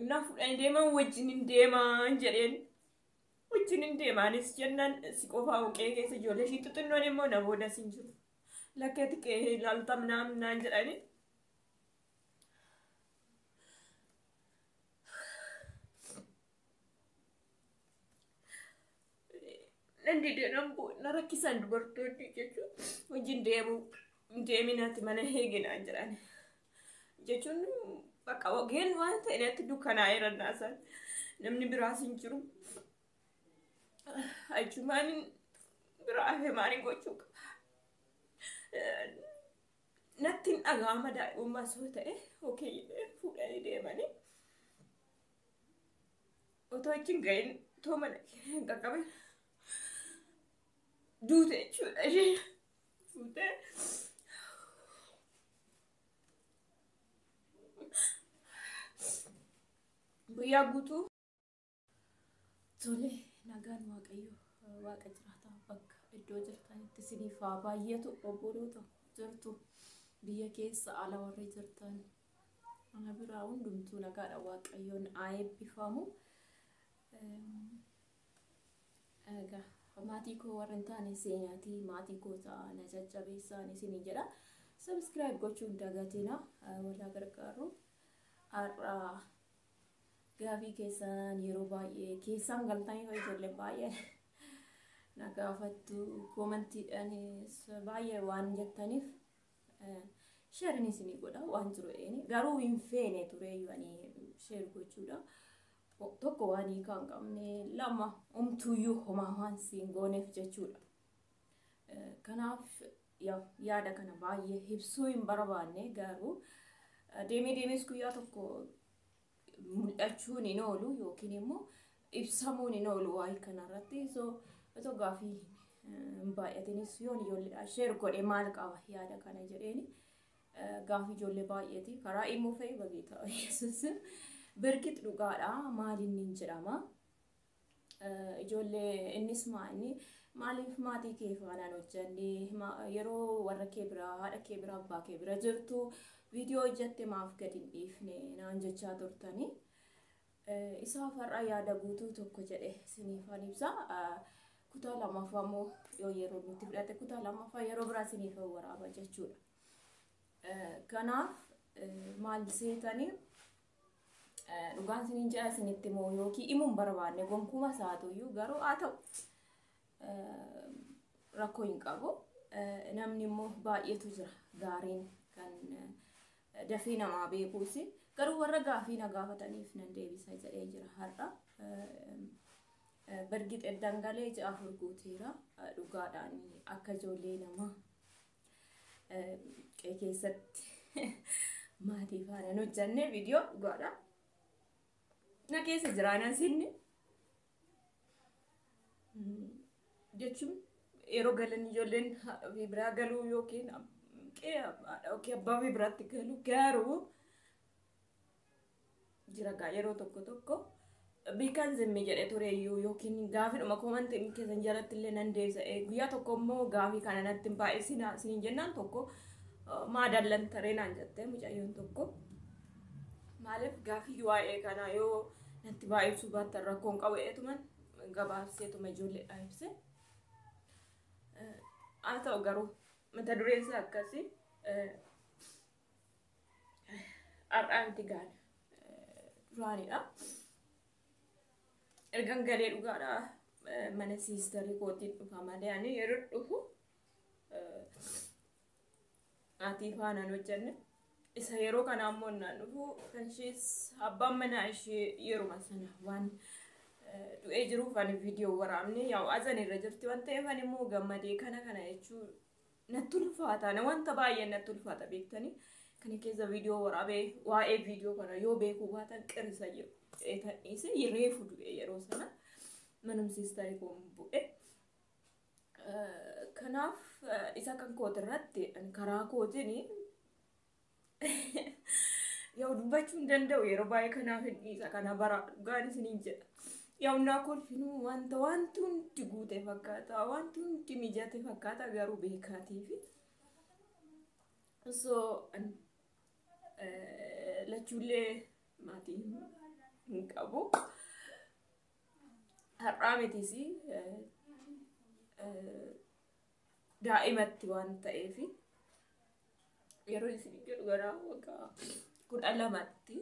Innaa fudhanii deeman wajjin hin deeman jedheen. Wajjin hin deemaanis jennaan si qofaa qe'ee keessa ijoollee ishii xixinnoon immoo na boodas hin jiru. Lakkeetti qe'ee ilaaltam naan jedhanii. Nan didee nan bu'e na rakkisan dubartoonni jechuun wajjin deemuu deeminaati mana eeginaan jedhan. Jechuun bakka wageen waan ta'e natti dukkanaa'eera naasan namni biraas hin jiru. Achumaan biraa hafe maaliin gochuu qaba? Natti hin dhaga'ama daa'imummaa soo ta'e okee fuudhanii deemanii. Otoo achi hin gahin otoo mana hin qaqqabin duute jechuudha isheen fuutee. Guyyaa guutuu. Tole, nagaan Waaqayyo waaqa jiraataa bakka iddoo jirtanitti isiniif haa baay'atu. Obboloota jirtu biyya keessa ala warri jirtan ana biraa hundumtuu nagaadha, Waaqayyoon haa eebbifamu. Egaa maatii koo warri hin taane seenaatii maatii koo ta'a, na jajjabeessaan isinii jedha. Subscribe gochuun dagatina, walaa gargaaru. Har'a gaafii keessan yeroo baay'ee keessaan galtanii ijoollee baay'ee na gaafattu, koomantiidhaanis baay'ee waan jettaniif sheerin isinii godha waan jiru eeni. Garuu hin feene tureeyyuu ani share gochuudha. Tokko waan hiikaa hin qabne, lama homtuuyyuu homaa waan siin gooneef jechuudha. Kanaaf yaada kana baay'ee ibsuu hin barbaanne, garuu deemee deemees guyyaa tokko mul'achuun hin oolu yookiin immoo ibsamuun hin oolu waa'ee kanarratti. So otoo gaafii hin baay'atinis yoon ijoolleedha share godhe maal qaba yaada kana jedheeni. Gaafii ijoollee baay'eeti karaa immoo fa'i bageeta Yesuus birkit dhugaadha maaliin hin jedhama. Ijoollee innis maali maaliif maatii kee faanaan hojjanne, yeroo warra kee biraa haadha kee biraa abbaa kee bira jirtu viidiyoo hojjatte maaf gadi hin dhiifne naan jechaa turtanii. Isaaf har'a yaada guutuu tokko jedhe isiniifan ibsa. Kutaa lammaffaa immoo yoo yeroo nutti fudhate kutaa lammaffaa yeroo biraa isiniif waraaba jechuudha. Kanaaf maal seetanii, dhugaan isiniin jedha, isinitti immoo yookiin himuu hin barbaanne gonkumaa isaatuyyuu, garuu haa ta'u rakkoo hin qabu. Namni immoo baay'eetu jira gaariin kan dafee namaa beekuus, garuu warra gaafii na gaafataniif nan deebisa jedhee jira har'a. Bargix eddaan galee ji'a 4 guuteera, dhugaadhaan akka ijoollee namaa qe'ee keessatti maatii faana hin hojjanne viidiyoo, dhugaadha. Na keessa jiraanaan sinni jechuun yeroo galan ijoolleen haadha ofii biraa galuu yookiin qe'ee haadha yookiin abbaa ofii biraatti galu, garuu jira gaa yeroo tokko tokko beekaan zimmi jedhe tureeyyuu yookiin gaafidhuma koomantii keessan jalatti illee nan deebisa. Guyyaa tokko immoo gaafii kana natti hin baay'isinaa isiniin jennaan tokko maa dallan taree naan jette mucayyoon tokko. Maaliif gaafii waa'ee kanaa yoo natti baay'isuu baattan rakkoon qabu eetuman gabaabseetuma ijoolleedhaa ibse. Haa ta'u garuu mata dureen isaa akkasii har'aa miti gaana duraanidha. Ergan galee dhugaadha mana siistarii kootiin dhufa malee ani yeroo dhufu maatii faanaan hojjenne. Isa yeroo kana ammoo naan dhufu kan ishees abbaan manaa ishee yeruma sana waan du'ee jiruuf ani viidiyoo waraabne, yaa'u azan irra jirti waan ta'eef ani immoo gammadee kana kana jechuu natti ulfaata, na wanta baay'ee natti ulfaata beektanii. Kana keessa viidiyoo waraabee waa'ee viidiyoo kana yoo beekuu baatan qirisa jiru dhiise, reefu du'e yeroo sana manum siistarii koon bu'e. Kanaaf isa kan kooti irratti karaa kootiin yoo dubbachuu hin danda'u yeroo baay'ee, kanaaf hin dhiisa kana bara, dhugaan isiniin jedha. Yaa'unnaa kolfinuu wanta wanti hundi guute fakkaata, wanti hundi mijate fakkaata, garuu beekaatiifi. So lachuullee maatii hin qabu. Har'aa mitiis, daa'imatti waan ta'eef, yeroo isin jedhu gara waggaa 12tti.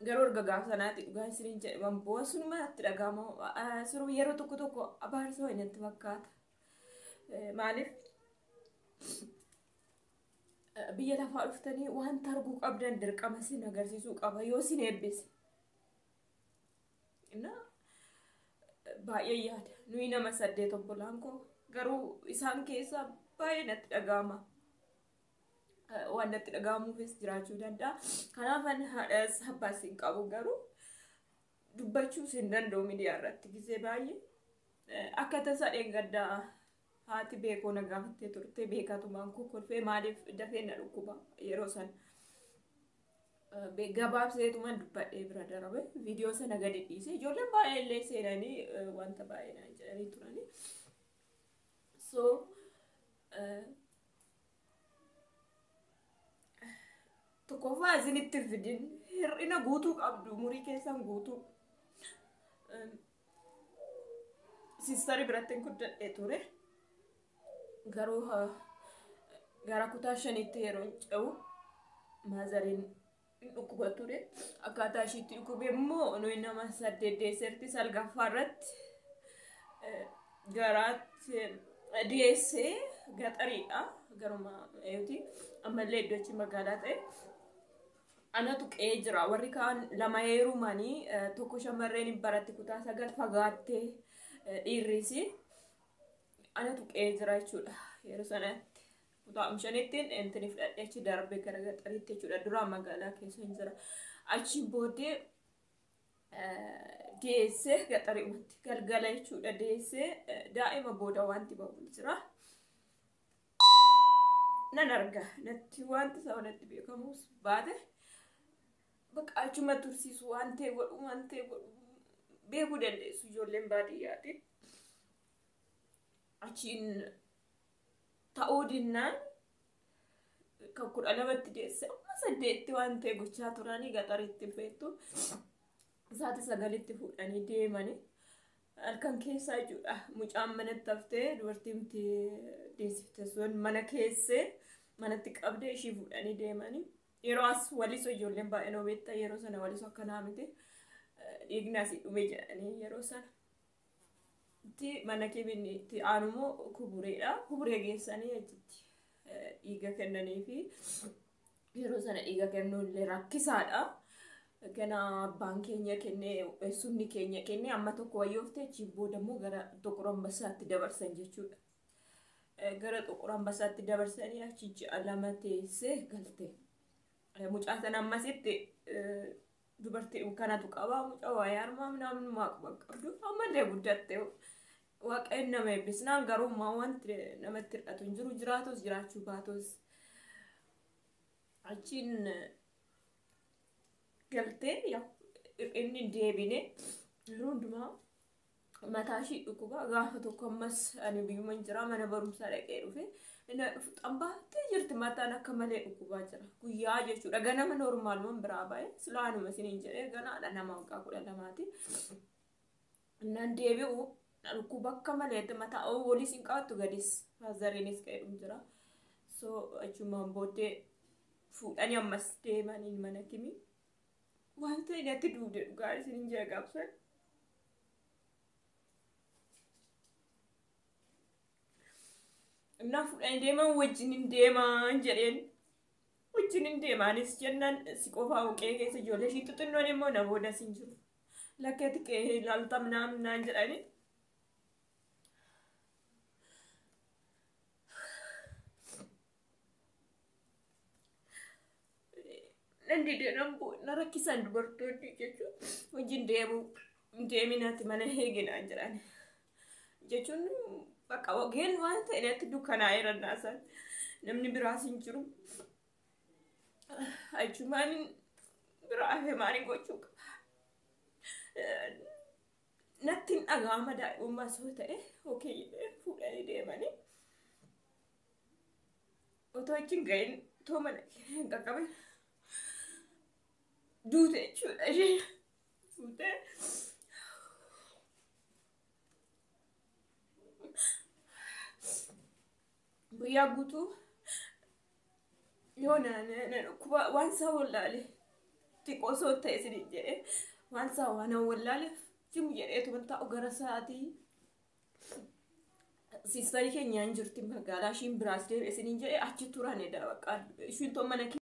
Garuu erga gaafa sanaatti, dhugaa isiniin jedhe, waan bu'aa sunuma natti dhaga'ama. Suruu yeroo tokko tokko abaarsa wayii natti fakkaata. Maaliif, biyya lafaa dhuftanii wanta arguu qabdan dirqama sin agarsiisuu qaba yoo sin eebbise. Innaa baay'ee yaada. Nuyi nama saddeet, obbolaan koo, garuu isaan keessaa baay'ee natti dhaga'ama. Waan natti dhaga'amuufis jiraachuu danda'a. Kanaaf ani haadhas abbaas hin qabu, garuu dubbachuus hin danda'u miidiyaa irratti gisee baay'ee. Akka tasaa dheengaddaa haati beekoo na gaafattee turte, beekatumaan kokkolfee, maaliif dafee na dhukkuba yeroo san. Gabaabseetumaan dubbadhee bira darbe, viidiyoo sana gadi dhiise. Ijoolleen baay'ee illee seenanii wanta baay'ee naan jedhanii turanii. So tokkoffaa isinitti fidin hir'ina guutuu qabdu, umurii keessan guutuu. Siistarii biratti hin guddadhee ture. Garuu gara kutaa shaniitti yeroo ce'u maazariin hin dhukkuba ture. Akkaataa ishiitti dhukkube immoo, nuyi nama saddeet deesseerti, salgaffaa irratti garaatti deessee gaxariidha. Garuma eeyyuti ammallee iddochi magaalaa ta'e. Anatu qe'ee jira. Warri kaan lama heerumanii, tokko shamarreen hin baratti kutaa 9, fagaattee dhiirris. Anatu qe'ee jira jechuudha. Yeroo sanatti kutaa shanittiin intini fudhadhee achi darbee gara gaxariitti jechuudha. Duraan magaalaa keessa hin jira. Achi booddee deessee gaxariumatti galgala jechuudha, deessee daa'ima booda wanti ba'u jira. Nan arga, natti wanti isaa natti beekamus baate, bakka achuma tursiisu, waan ta'e godhu, waan ta'e godhu beekuu dandeessu ijoolleen baadiyyaati. Achiin ta'uu dinnaan kan 12tti deesse amma 8tti waan ta'e gochaa turanii gaxaritti beektu. Sa'aatii 9tti fuudhanii deemanii halkan keessaa jechuudha. Mucaan manatti haftee, dubartiin deessifte sun mana keessee manatti qabdee ishii fuudhanii deemanii. Yeroo as Walisoo ijoolleen baay'een beektaa, yeroo sana Walisoo akkanaa miti. Dhiigni asii dhume jedhanii yeroo sana. Itti mana keenya itti aanu immoo kubureedha. Kuburee geessanii achitti dhiiga kennanii fi yeroo sana dhiiga kennuun illee rakkisaadha. Gana abbaan keenya kennee, eessumni keenya kennee, amma tokko wayyoofte. Achiin booda immoo gara Xuqur Ambassaatti dabarsan jechuudha. Gara Xuqur Ambassaatti dabarsanii achi ji'a 2 teessee galte. Mucaa sana ammasitti dubartii kanatu qaba, mucaa waa'ee harmaa minaamin maaquma qabdu, ammallee guddatte. Waaqayyoon nama eebbisnaan garuu wanti namatti hir'atu hin jiru, jiraatus jiraachuu baatus. Achiin galtee inni hin deebine, yeroo hundumaa mataa ishii dhukkuba. Gaafa tokko ammas ani biyyuma hin jira, mana barumsaa dhaqee dhufe, inni dhufu xambaattee jirti, mataan akka malee dhukkubaa jira guyyaa jechuudha. Ganama noormaalumaan biraa ba'e, silaanuma isiniin jedhee ganaadha, nama waggaa 12ti. Innaan deebi'u dhukkuba akka maleetti mataa waliis hin qabattu, gadis faazariinis ka'ee jira. So achumaan booddee fuudhanii ammas deemanii mana kimi wanta inni atti duude, dhugaa isiniin jira gaafsan. Innaa fuudhanii deeman, wajjin hin deeman jedheen. Wajjin hin deemaanis jennaan, si qofaa qe'ee keessa, ijoollee ishii xixinnoon immoo na boodas hin jiru. Lakkeetti qe'ee ilaaltam naan jedhanii. Nan didee, nan bu'e, na rakkisan dubartoonni jechuun, wajjin deemuu deeminaati mana eeginaan jedhan. Jechuun bakka wageen waan ta'e natti dukkanaa'eera naasan, namni biraas hin jiru. Achumaan biraa hafe maaliin gochuu qaba? Natti hin dhaga'ama, daa'imummaa soo ta'e okee jedhee fuudhanii deemanii. Otoo achi hin gahin, otoo mana hin qaqqabin Duute jechuudha isheen. Duute. Guyyaa guutuu yoo na dhukkuba waan isaa wallaale xiqqoo osoo ta'e isiniin jedhee waan isaa waan wallaaleef jimu jedheetu taa'u gara sa'aatii siistarii keenyaan jirti magaalaa ishiin biraas deebi'e isiniin jedhee achi turan edda bakka ishiin too mana.